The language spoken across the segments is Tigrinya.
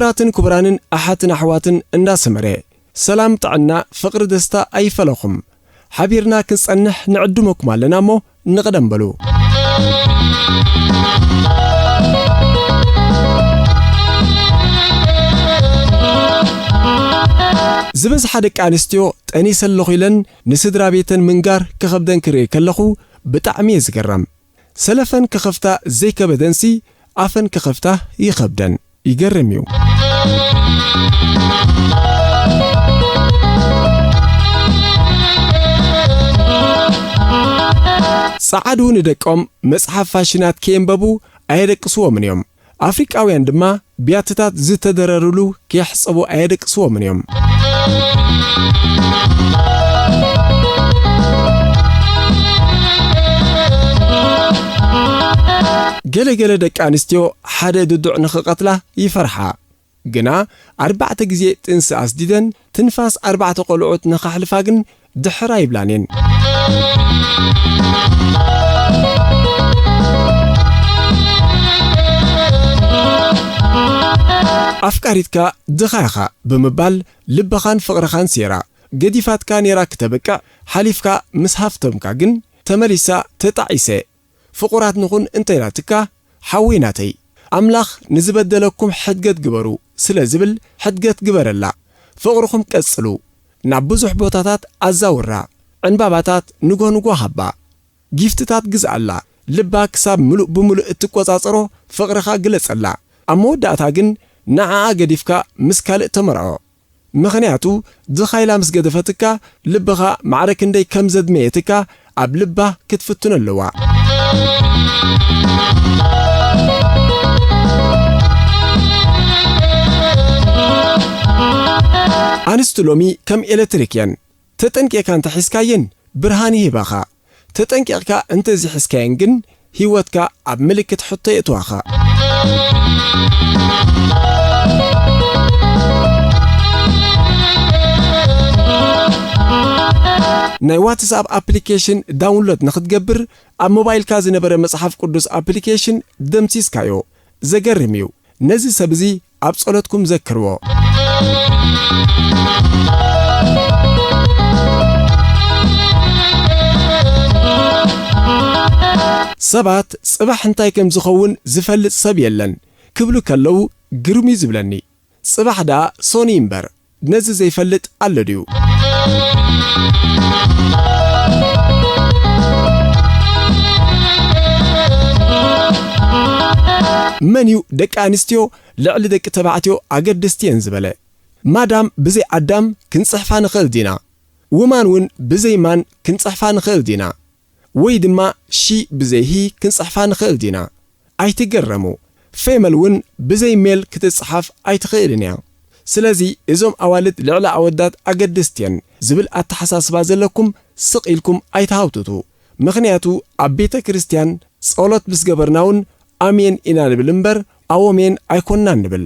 ክቡራትን ክቡራንን ኣሓትን ኣሕዋትን እንዳሰመረ፣ ሰላም ጥዕና ፍቕሪ ደስታ ኣይፈለኹም። ሓቢርና ክንጸንሕ ንዕድመኩም ኣለና እሞ ንቕደም በሉ። ዝበዝሓ ደቂ ኣንስትዮ ጠኒሰ ኣለኹ ኢለን ንስድራ ቤተን ምንጋር ክኸብደን ክርኢ ከለኹ ብጣዕሚ እየ ዝገረም። ሰለፈን ክኸፍታ ዘይከበደንሲ ኣፈን ክኸፍታ ይኸብደን። ይገርም እዩ። ጸዓዱ ንደቆም መጽሓፍ ፋሽናት ከየንበቡ ኣየደቅስዎምን እዮም። ኣፍሪቃውያን ድማ ቢያትታት ዝተደረርሉ ከየሕጸቡ ኣየደቅስዎምን እዮም። ገለ ገለ ደቂ ኣንስትዮ ሓደ ድዱዕ ንኽቐትላ ይፈርሓ። ግና ኣርባዕተ ግዜ ጥንሲ ኣስዲደን ትንፋስ ኣርባዕተ ቆልዑት ንኸሕልፋ ግን ድሕር ኣይብላን እየን። ኣፍቃሪትካ ድኻ ኢኻ ብምባል ልብኻን ፍቕርኻን ሴራ ገዲፋትካ ኔራ ክተብቅዕ ሓሊፍካ ምስ ሃፍተምካ ግን ተመሊሳ ተጣዒሰ ፍቑራት ንኹን እንተ ኢላትካ፣ ሓወይ ናተይ፣ ኣምላኽ ንዝበደለኩም ሕድገት ግበሩ ስለ ዝብል ሕድገት ግበረላ። ፍቕርኹም ቀጽሉ። ናብ ብዙሕ ቦታታት ኣዛውራ። ዕንባባታት ንጎ ንጎ ሃባ። ጊፍትታት ግዝኣላ። ልባ ክሳብ ምሉእ ብምሉእ እትቆጻጸሮ ፍቕርኻ ግለጸላ። ኣብ መወዳእታ ግን ንዓኣ ገዲፍካ ምስ ካልእ ተመርዖ። ምኽንያቱ ድኻ ኢላ ምስ ገደፈትካ ልብኻ ማዕረ ክንደይ ከም ዘድመየትካ ኣብ ልባ ክትፍትኖ ኣለዋ። ኣንስቲ ሎሚ ከም ኤለትሪክ እየን። ተጠንቂቕካ እንተሒዝካየን ብርሃን ይህባኻ። ተጠንቂቕካ እንተዘይሒዝካየን ግን ህይወትካ ኣብ ምልክት ሕቶ የእትዋኻ። ናይ ዋትስኣፕ ኣፕሊኬሽን ዳውንሎድ ንኽትገብር ኣብ ሞባይልካ ዝነበረ መጽሓፍ ቅዱስ ኣፕሊኬሽን ደምሲስካዮ። ዘገርም እዩ። ነዚ ሰብ እዚ ኣብ ጸሎትኩም ዘክርዎ። ሰባት ጽባሕ እንታይ ከም ዝኸውን ዝፈልጥ ሰብ የለን ክብሉ ከለዉ ግርም እዩ ዝብለኒ። ጽባሕ ደኣ ሶኒ እምበር ነዚ ዘይፈልጥ ኣሎ ድዩ? መን እዩ ደቂ ኣንስትዮ ልዕሊ ደቂ ተባዕትዮ ኣገደስቲ እየን ዝበለ? ማዳም ብዘይ ኣዳም ክንጽሕፋ ንኽእል ዲና? ውማን እውን ብዘይ ማን ክንጽሕፋ ንኽእል ዲና? ወይ ድማ ሺ ብዘይ ሂ ክንጽሕፋ ንኽእል ዲና? ኣይትገረሙ። ፌመል እውን ብዘይ ሜል ክትጽሓፍ ኣይትኽእልን እያ። ስለዚ እዞም ኣዋልድ ልዕሊ ኣወዳት ኣገደስቲ እየን ዝብል ኣተሓሳስባ ዘለኩም ስቕ ኢልኩም ኣይትሃውትቱ። ምኽንያቱ ኣብ ቤተ ክርስቲያን ጸሎት ምስ ገበርና እውን ኣሜን ኢና ንብል እምበር ኣዎሜን ኣይኮንናን ንብል።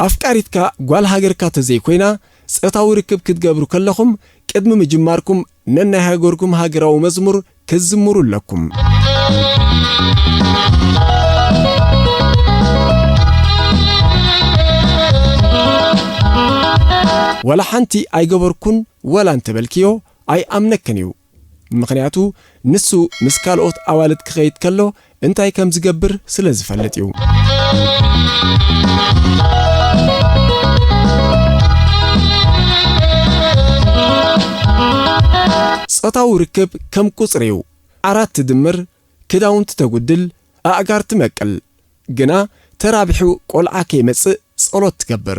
ኣፍቃሪትካ ጓል ሃገርካ ተዘይኮይና ጾታዊ ርክብ ክትገብሩ ከለኹም ቅድሚ ምጅማርኩም ነናይ ሃገርኩም ሃገራዊ መዝሙር ክትዝምሩ ኣለኩም። ወላ ሓንቲ ኣይገበርኩን ወላ እንተበልክዮ ኣይኣምነክን እዩ። ምኽንያቱ ንሱ ምስ ካልኦት ኣዋልድ ክኸይድ ከሎ እንታይ ከም ዝገብር ስለ ዝፈልጥ እዩ። ጾታዊ ርክብ ከም ቁጽሪ እዩ። ዓራት ትድምር፣ ክዳውንቲ ተጉድል፣ ኣእጋር ትመቅል። ግና ተራቢሑ ቆልዓ ከይመጽእ ጸሎት ትገብር።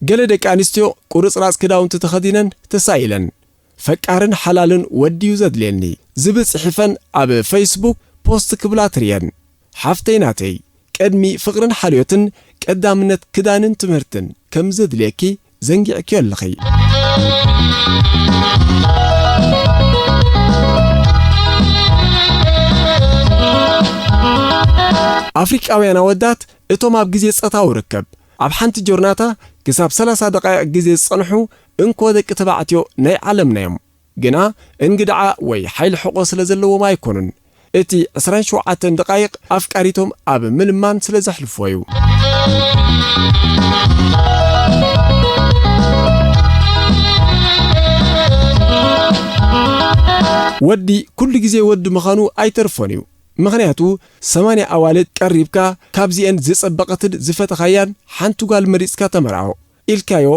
ገለ ደቂ ኣንስትዮ ቁርጽራጽ ክዳውንቲ ተኸዲነን ተሳኢለን፣ "ፈቃርን ሓላልን ወዲ እዩ ዘድልየኒ" ዝብል ጽሒፈን ኣብ ፌስቡክ ፖስት ክብላ ትርእየን። ሓፍተይ ናተይ፣ ቅድሚ ፍቕርን ሓልዮትን ቀዳምነት ክዳንን ትምህርትን ከም ዘድልየኪ ዘንጊዕኪዮ ኣለኺ። ኣፍሪቃውያን ኣወዳት እቶም ኣብ ግዜ ጾታዊ ርክብ ኣብ ሓንቲ ጆርናታ ክሳብ ሰላሳ ደቓይቕ ግዜ ዝጸንሑ እንኮ ደቂ ተባዕትዮ ናይ ዓለምና እዮም። ግና እንግድዓ ወይ ሓይሊ ሕቖ ስለ ዘለዎም ኣይኮኑን። እቲ ዕስራን ሸውዓተን ደቓይቕ ኣፍቃሪቶም ኣብ ምልማን ስለ ዘሕልፍዎ እዩ። ወዲ ኩሉ ግዜ ወዲ ምዃኑ ኣይተርፎን እዩ። ምኽንያቱ ሰማንያ ኣዋልድ ቀሪብካ ካብዚኤን ዝጸበቐትን ዝፈተኻያን ሓንቲ ጓል መሪጽካ ተመርዓዎ ኢልካዮ፣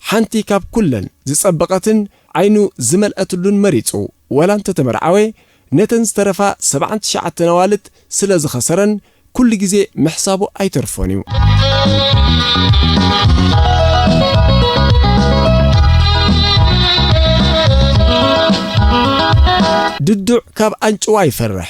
ሓንቲ ካብ ኩለን ዝጸበቐትን ዓይኑ ዝመልኣትሉን መሪጹ ዋላ እንተተመርዓወ፣ ነተን ዝተረፋ ሰብዓን ትሽዓተን ኣዋልድ ስለ ዝኸሰረን ኩሉ ግዜ ምሕሳቡ ኣይተርፎን እዩ። ድዱዕ ካብ ኣንጭዋ ይፈርሕ፣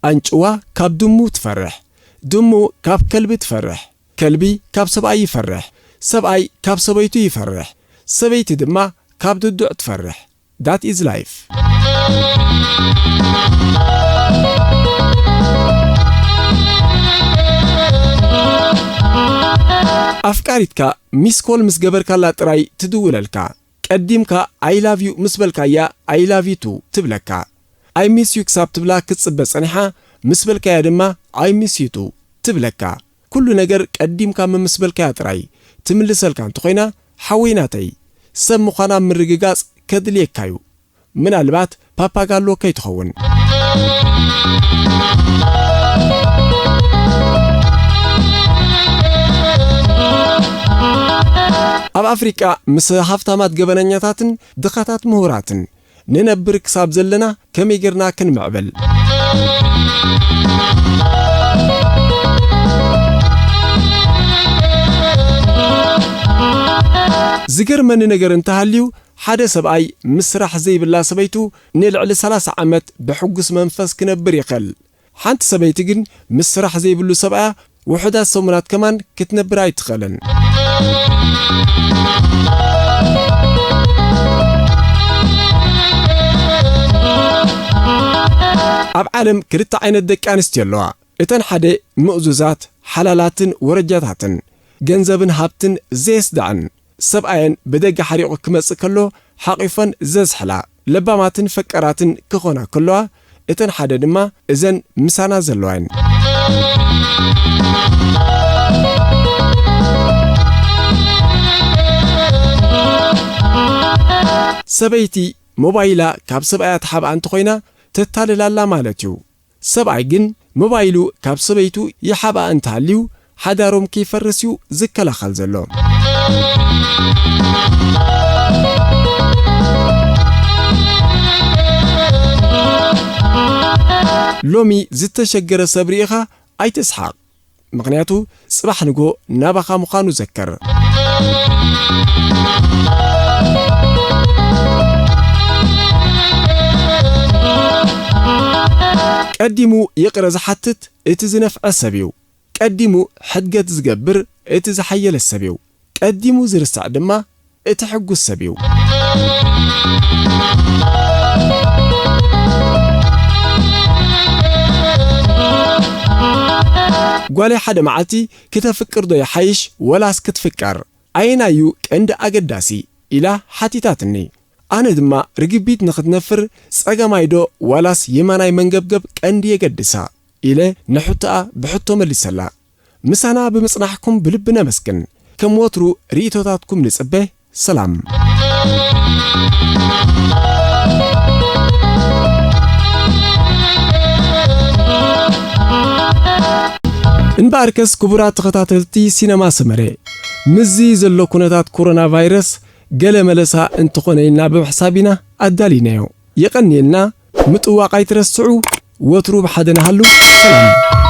ኣንጭዋ ካብ ድሙ ትፈርሕ፣ ድሙ ካብ ከልቢ ትፈርሕ፣ ከልቢ ካብ ሰብኣይ ይፈርሕ፣ ሰብኣይ ካብ ሰበይቱ ይፈርሕ፣ ሰበይቲ ድማ ካብ ድዱዕ ትፈርሕ። That is life። ኣፍቃሪትካ ሚስ ኮል ምስ ገበርካላ ጥራይ ትድውለልካ። ቀዲምካ I love you ምስ በልካያ I love you too ትብለካ። I miss you ክሳብ ትብላ ክትጽበ ጸኒሓ፣ ምስ በልካያ ድማ I miss you too ትብለካ። ኩሉ ነገር ቀዲምካ ምምስ በልካያ ጥራይ ትምልሰልካ እንተኾይና፣ ሓወይ ናተይ፣ ሰብ ምዃና ምርግጋጽ ከድልየካ እዩ። ምናልባት ፓፓጋሎ ከይትኸውን። ኣብ ኣፍሪቃ ምስ ሃብታማት ገበነኛታትን ድኻታት ምሁራትን ንነብር ክሳብ ዘለና ከመይ ጌርና ክንምዕብል? ዝገርመኒ ነገር እንተሃልዩ፣ ሓደ ሰብኣይ ምስ ስራሕ ዘይብላ ሰበይቱ ንልዕሊ ሰላሳ ዓመት ብሕጉስ መንፈስ ክነብር ይኽእል። ሓንቲ ሰበይቲ ግን ምስ ስራሕ ዘይብሉ ሰብኣያ ውሑዳት ሰሙናት ከማን ክትነብር ኣይትኽእልን። ኣብ ዓለም ክልተ ዓይነት ደቂ ኣንስትዮ ኣለዋ። እተን ሓደ ምእዙዛት፣ ሓላላትን ወረጃታትን፣ ገንዘብን ሃብትን ዘየስድዐን፣ ሰብኣየን ብደገ ሓሪቑ ክመጽእ ከሎ ሓቒፈን ዘዝሕላ፣ ለባማትን ፈቀራትን ክኾና ከለዋ፣ እተን ሓደ ድማ እዘን ምሳና ዘለዋ እየን። ሰበይቲ ሞባይላ ካብ ሰብኣያ ትሓብኣ እንተኾይና፣ ተታልላላ ማለት እዩ። ሰብኣይ ግን ሞባይሉ ካብ ሰበይቱ ይሓብኣ እንተሃልዩ፣ ሓዳሮም ከይፈርስ እዩ ዝከላኸል ዘሎ። ሎሚ ዝተሸገረ ሰብ ርኢኻ ኣይትስሓቕ። ምኽንያቱ፣ ጽባሕ ንግሆ ናባኻ ምዃኑ ዘክር። ቀዲሙ ይቕረ ዝሓትት እቲ ዝነፍዐ ሰብ እዩ። ቀዲሙ ሕድገት ዝገብር እቲ ዝሓየለ ሰብ እዩ። ቀዲሙ ዝርስዕ ድማ እቲ ሕጉስ ሰብ እዩ። ጓለይ ሓደ መዓልቲ፣ "ክተፍቅር ዶ ይሓይሽ ወላስ ክትፍቀር? ኣየናይ እዩ ቀንዲ ኣገዳሲ?" ኢላ ሓቲታትኒ። ኣነ ድማ፣ "ርግቢት ንኽትነፍር ጸጋማይ ዶ ዋላስ የማናይ መንገብገብ ቀንዲ የገድሳ?" ኢለ ንሕቶኣ ብሕቶ መሊሰላ። ምሳና ብምጽናሕኩም ብልቢ ነመስግን። ከም ወትሩ ርእይቶታትኩም ንጽበ። ሰላም። እምበኣርከስ ክቡራት ተኸታተልቲ ሲነማ ሰመረ፣ ምስዚ ዘሎ ኩነታት ኮሮና ቫይረስ ገለ መለሳ እንተኾነ ኢልና ብምሕሳብ ኢና ኣዳሊናዮ። የቐንየልና፣ ምጥዋቕ ኣይትረስዑ፣ ወትሩ ብሓደ ንሃሉ። ሰላም።